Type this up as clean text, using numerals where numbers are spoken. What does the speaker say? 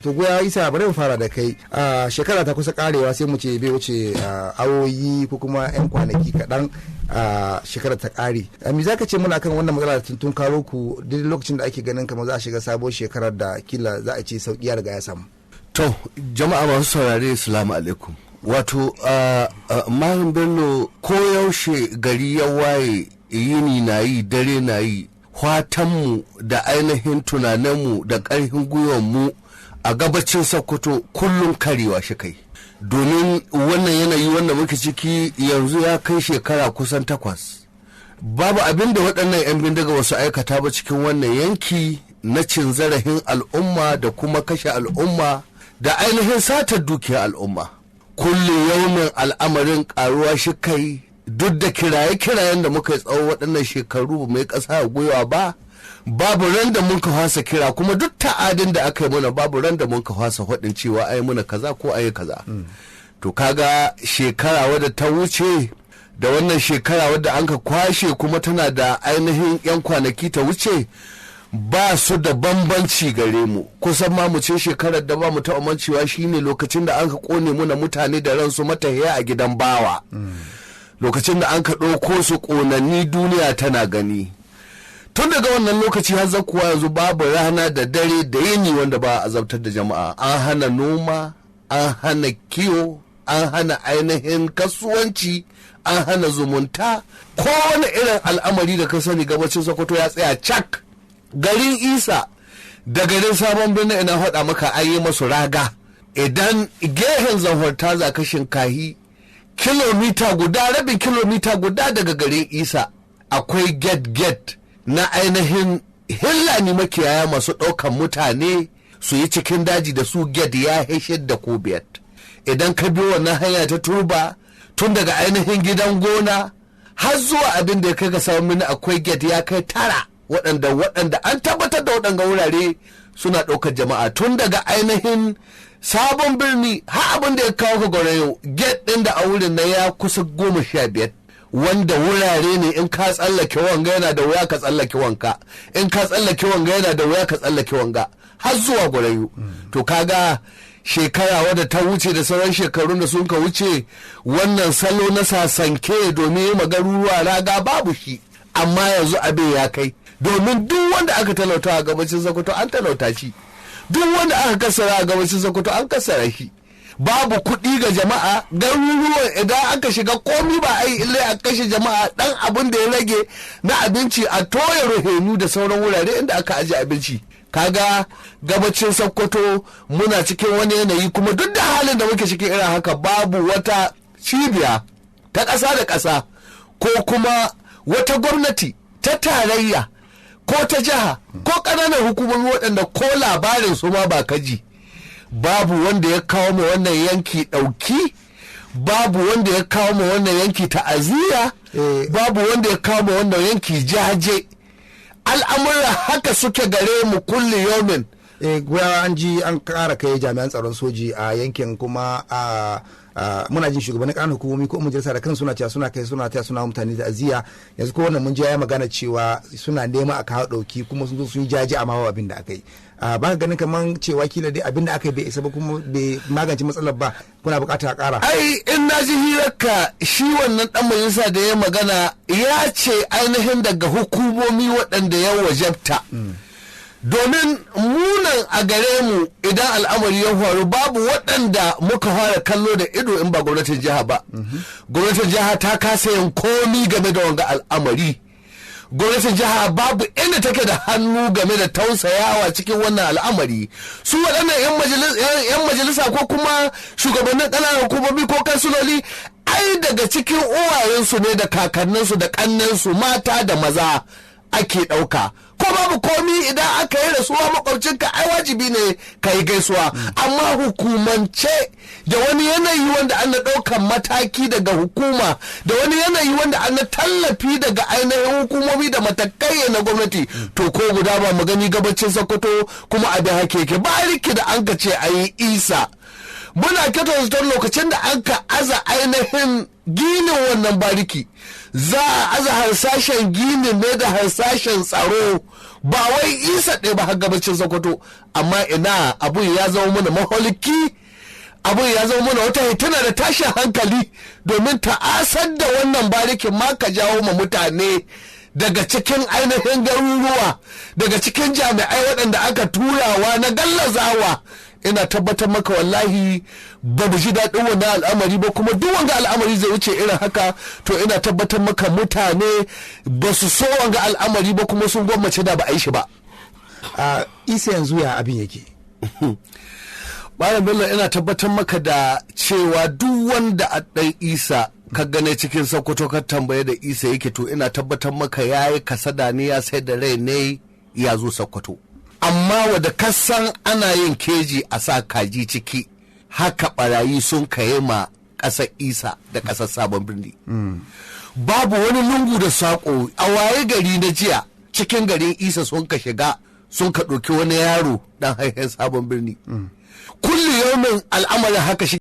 To Goya Isa, bari mu fara da kai. A shekara ta kusa karewa, sai mu ce bai wuce awoyi ko kuma 'yan kwanaki kaɗan a shekara ta kare. Me za ka ce muna kan wannan matsala da tun karo ku duk lokacin da ake ganin kamar za a shiga sabuwar shekarar da kila za a ce sauki ya riga ya samu? To, jama'a masu saurare, salamu alaikum. Wato, Malam Bello, ko yaushe gari ya waye, yini na yi, dare na yi, fatanmu da ainihin tunaninmu da ƙarfin gwiwanmu a gabacin Sokoto kullum karewa shi kai. Domin wannan yanayi wanda muke ciki yanzu ya kai shekara kusan 8. Babu abin da waɗannan 'yan bindiga wasu aikata ba cikin wannan yanki na cin zarafin al'umma da kuma kashe al'umma da ainihin satar dukiyar al'umma. Kullum yaumin al'amarin karuwa shi kai, duk da kiraye-kirayen da muka yi tsawon waɗannan shekaru ba mai ƙasa a gwiwa ba. Babu ran da mun ka fasa kira, kuma duk ta'adin da aka yi mana, babu ran da mun ka fasa faɗin cewa ai muna kaza ko ai kaza. To kaga shekara wadda ta wuce da wannan shekara wadda an ka kwashe kuma tana da ainihin 'yan kwanaki ta wuce, ba su da bambanci gare mu. Kusan ma mu ce shekarar da ba mu taɓa mancewa shine lokacin da an ka kone muna mutane da ransu matahiya a Gidan Bawa, lokacin da an ka ɗauko su ƙonanni duniya tana gani. Tun daga wannan lokaci har zakuwa yanzu, babu rana da dare da yini wanda ba a azabtar da jama'a. An hana noma, an hana kiwo, an hana ainihin kasuwanci, an hana zumunta. Kowane irin al'amari da ka sani, gabacin Sokoto ya tsaya cak. Garin Isa da garin Sabon Birni, ina faɗa maka, an yi masu raga. Idan gehen Zamfarta za ka Shinkahi, kilomita guda, rabin kilomita guda daga garin Isa, akwai gate gate na ainihin hillani makiyaya masu ɗaukan mutane su yi cikin daji da su. Gate ya da ko biyar. Idan ka bi wannan hanya ta Turba, tun daga ainihin Gidan Gona har zuwa abin da ya kai ga Sabon Birni, akwai gate ya kai tara, waɗanda an tabbatar da waɗanga wurare suna ɗaukar jama'a. Tun daga ainihin Sabon Birni har abin da ya kawo ka Gwarayo, gate ɗin da a wurin na ya kusa 15, wanda wurare ne in ka tsallake wanga yana da wuya ka tsallake wanka, in ka tsallake wanga yana da wuya ka tsallake wanga, har zuwa Gwarayo. To kaga shekara wadda ta wuce da sauran shekarun da sun ka wuce, wannan salo na sasanke domin yi magaruruwa raga babu shi. Amma yanzu abin ya kai, domin duk wanda aka talauta a gabacin Sokoto an talauta shi, duk wanda aka kasara a gabacin Sokoto an kasara shi. Babu kuɗi ga jama'a garuruwan. Idan aka shiga, komi ba a yi illai a kashe jama'a. Dan abin da ya rage na abinci a toye ruhenu da sauran wurare inda aka aje abinci. Kaga gabacin Sokoto muna cikin wani yanayi, kuma duk da halin da muke cikin irin haka, babu wata cibiya ta ƙasa da ƙasa ko kuma wata gwamnati ta tarayya ko ta jiha ko ƙananan hukumomi waɗanda ko labarin su ma ba kaji. Babu wanda ya kawo mu wannan yanki ɗauki, babu wanda ya kawo mu wannan yanki ta'aziyya, babu wanda ya kawo mu wannan yanki jaje. Al'amura haka suke gare mu kulli yomin. Goya, an ji an kara kai jami'an tsaron soji a yankin, kuma a muna jin shugabannin ƙananan hukumomi ko majalisa da kan suna cewa suna kai, suna taya, suna mutane da aziya. Yanzu ko wannan mun ji ya magana cewa suna nema a kawo ɗauki, kuma sun zo sun yi jaji, amma ba abin da aka yi. Ba ka ganin kaman cewa kila dai abin da aka yi bai isa ba kuma bai magance matsalar ba, kuna buƙatar a ƙara? Ai in na ji hirarka, shi wannan dan majalisa da ya magana ya ce ainihin daga hukumomi waɗanda ya wajabta, domin munan a gare mu idan al'amari ya faru, babu waɗanda muka fara kallo da ido in ba gwamnatin jiha ba. Gwamnatin jiha ta kasa yin komi game da wanga al'amari. Gwamnatin jiha babu inda take da hannu game da tausayawa cikin wannan al'amari. Su waɗannan 'yan majalisa ko kuma shugabannin ƙananan hukumomi ko kansuloli, ai daga cikin uwayensu ne da kakanninsu da ƙannensu mata da maza ake ɗauka. Ko babu komi, idan aka yi rasuwa makwabcinka, ai wajibi ne ka yi gaisuwa. Amma hukumance da wani yanayi wanda an ɗaukan mataki daga hukuma, da wani yanayi wanda an tallafi daga ainihin hukumomi da matakai na gwamnati, to ko guda ba mu gani gabacin Sokoto. Kuma abin haka yake, bariki da an ka ce a yi Isa, muna kyautata zaton lokacin da an ka aza ainihin ginin wannan bariki Za a aza harsashen gini ne da harsashen tsaro, ba wai Isa ɗaya ba, har gabacin Sokoto. Amma ina, abun ya zama mana maholiki, abun ya zama mana wata hituna da tashin hankali, domin ta'asar da wannan barikin ma ka jawo ma mutane daga cikin ainihin garuruwa, daga cikin jami'ai waɗanda aka turawa na gallazawa. Ina tabbatar maka, wallahi ba mu ji daɗin wannan al'amari ba. Kuma duk wanga al'amari zai wuce irin haka, to ina tabbatar maka mutane ba su so wanga al'amari ba, kuma sun gwammace da ba a yi shi ba. A Isa, yanzu ya abin yake? Malam Bello, ina tabbatar maka da cewa duk wanda a ɗan Isa ka gane cikin Sokoto, ka tambaye da Isa yake, to ina tabbatar maka ya yi kasada ne, ya sai da rai ne ya zo Sokoto. Amma wadda kasan ana yin keji a sa kaji ciki, haka barayi sun kaye ma ƙasar Isa da ƙasar Sabon Birni. Babu wani lungu da saƙo. A waye gari na jiya, cikin garin Isa sun ka shiga, sun ka ɗauki wani yaro ɗan haihen Sabon Birni. Kullu yaumin al'amarin haka shi.